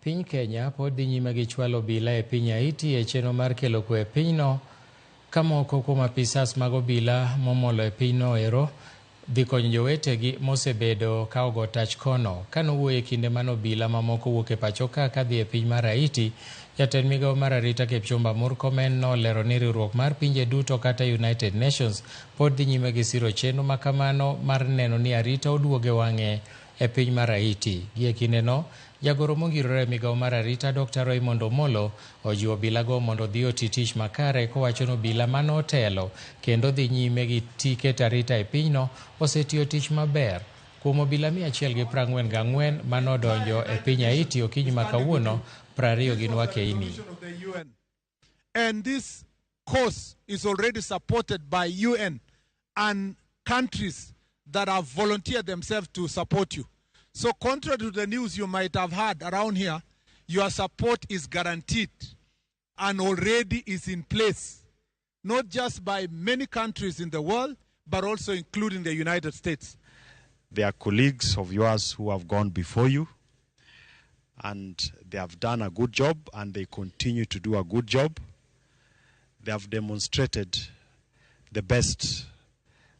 Piny Kenya pod dhi nyime gi chwalo obila e piny Haiti e chenro mar kelo kwe e pinyno ka moko kuom apisas mag obila momolo e pinyno ero dhi konyo jowetegi mosebedo ka ogo tach kono. Kanowuoyo e kinde mane obila mamoko wuok e pacho ka kadhi e piny mar Haiti, jatend migawo mar arita Kipchumba Murkomen nolero ni riwruok mar pinje duto kata United Nations pod dhi nyime gi siro chenro makamano mar neno ni arita oduogo e wang'e e piny mar Haiti. Gie kindeno, jagoro mongirore e migawo mar arita Dr. Raymond Omolo ojiwo obilago mondo odhi oti tich makare kowacho ni obila mane otelo kendo dhi nyime gi keto arita e pinyno osetiyo tich maber. Kuom obila 144 mane odonjo e piny Haiti okinyi ma kawuono, 20 gin wakeini. And this cause is already supported by UN and countries that have volunteered themselves to support you. So contrary to the news you might have heard around here, your support is guaranteed and already is in place, not just by many countries in the world, but also including the United States. They are colleagues of yours who have gone before you, and they have done a good job, and they continue to do a good job. They have demonstrated the best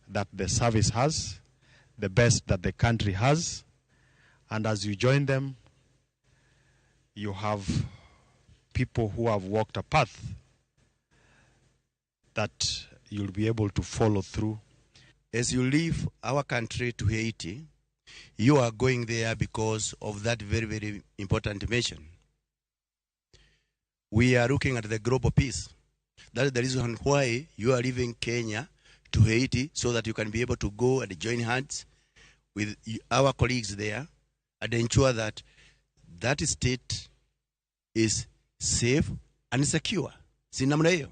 that the service has, the best that the country has, and as you join them, you have people who have walked a path that you'll be able to follow through. As you leave our country to Haiti, you are going there because of that very, very important mission. We are looking at the global peace. That is the reason why you are leaving Kenya to Haiti, so that you can be able to go and join hands with our colleagues there and ensure that that state is safe and secure. Si namna hiyo?